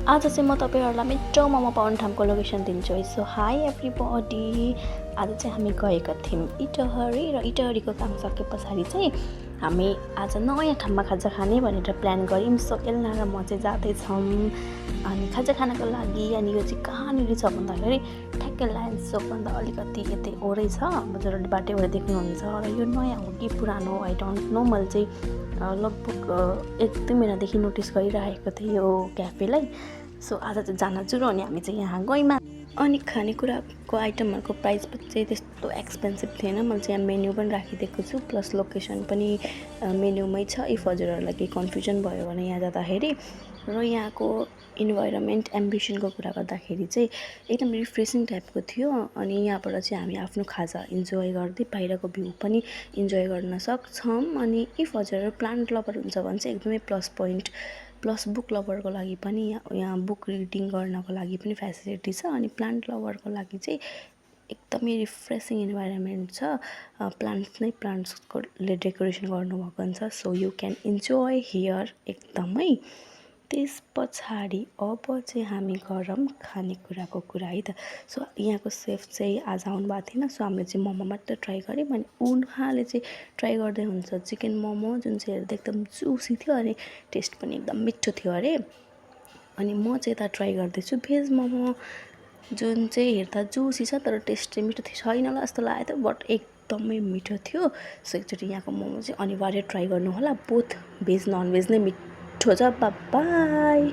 आज चाहिँ म तपाईँहरूलाई मिठो मोमो पाउने ठाउँको लोकेसन दिन्छु। सो हाई एभ्रीबडी, आज चाहिँ हामी गएका थियौँ इटहरी र इटहरीको काम सके पछाडि चाहिँ हामी आज नयाँ ठाउँमा खाजा खाने भनेर प्लान गऱ्यौँ। सो एल्ना र म चाहिँ जाँदैछौँ अनि खाजा खानको लागि। अनि यो चाहिँ कहाँनिर छ भन्दाखेरि ठ्याक्कै लायन्स चोकभन्दा अलिकति यतै ओरै छ, बजार बाटैबाट देख्नुहुन्छ। र यो नयाँ हो कि पुरानो आई डोन्ट नो। मैले चाहिँ लगभग 1-2 महिनादेखि नोटिस गरिरहेको थिएँ यो क्याफेलाई। सो आज चाहिँ जान जुरो अनि हामी चाहिँ यहाँ गयौँ। अनि खानेकुराको आइटमहरूको प्राइस चाहिँ त्यस्तो एक्सपेन्सिभ थिएन। मैले चाहिँ यहाँ मेन्यू पनि राखिदिएको छु, प्लस लोकेसन पनि मेन्यूमै छ इफ हजुरहरूलाई केही कन्फ्युजन भयो भने यहाँ जाँदाखेरि। र यहाँको इन्भाइरोमेन्ट एम्बिसनको कुरा गर्दाखेरि चाहिँ एकदम रिफ्रेसिङ टाइपको थियो। अनि यहाँबाट चाहिँ हामी आफ्नो खाजा इन्जोय गर्दै बाहिरको भ्यू पनि इन्जोय गर्न सक्छौँ। अनि इफ हजुरहरू प्लान्ट लभर हुन्छ भने चाहिँ एकदमै प्लस पोइन्ट। प्लस बुक लभरको लागि पनि यहाँ बुक रिडिङ गर्नको लागि पनि फेसिलिटी छ। अनि प्लान्ट लभरको लागि चाहिँ एकदमै रिफ्रेसिङ इन्भाइरोमेन्ट छ। प्लान्ट्सको डेकोरेसन गर्नुभएको हुन्छ। So you can enjoy here एकदमै। त्यस पछाडि अब चाहिँ हामी गरौँ खानेकुराको कुरा है त। सो यहाँको सेफ चाहिँ आज आउनु भएको थिएन। सो हामीले चाहिँ मोमो मात्रै ट्राई गऱ्यौँ। अनि उहाँले चाहिँ ट्राई गर्दै हुन्छ चिकन मोमो, जुन चाहिँ हेर्दा एकदम जुसी थियो अनि टेस्ट पनि एकदम मिठो थियो अरे। अनि म चाहिँ यता ट्राई गर्दैछु भेज मोमो, जुन चाहिँ हेर्दा जुसी छ तर टेस्ट चाहिँ मिठो छैन होला जस्तो लागेको थियो, बट एकदमै मिठो थियो। सो एकचोटि यहाँको मोमो चाहिँ अनिवार्य ट्राई गर्नु होला। बोथ भेज नन भेज नै मिठो छ। बाई।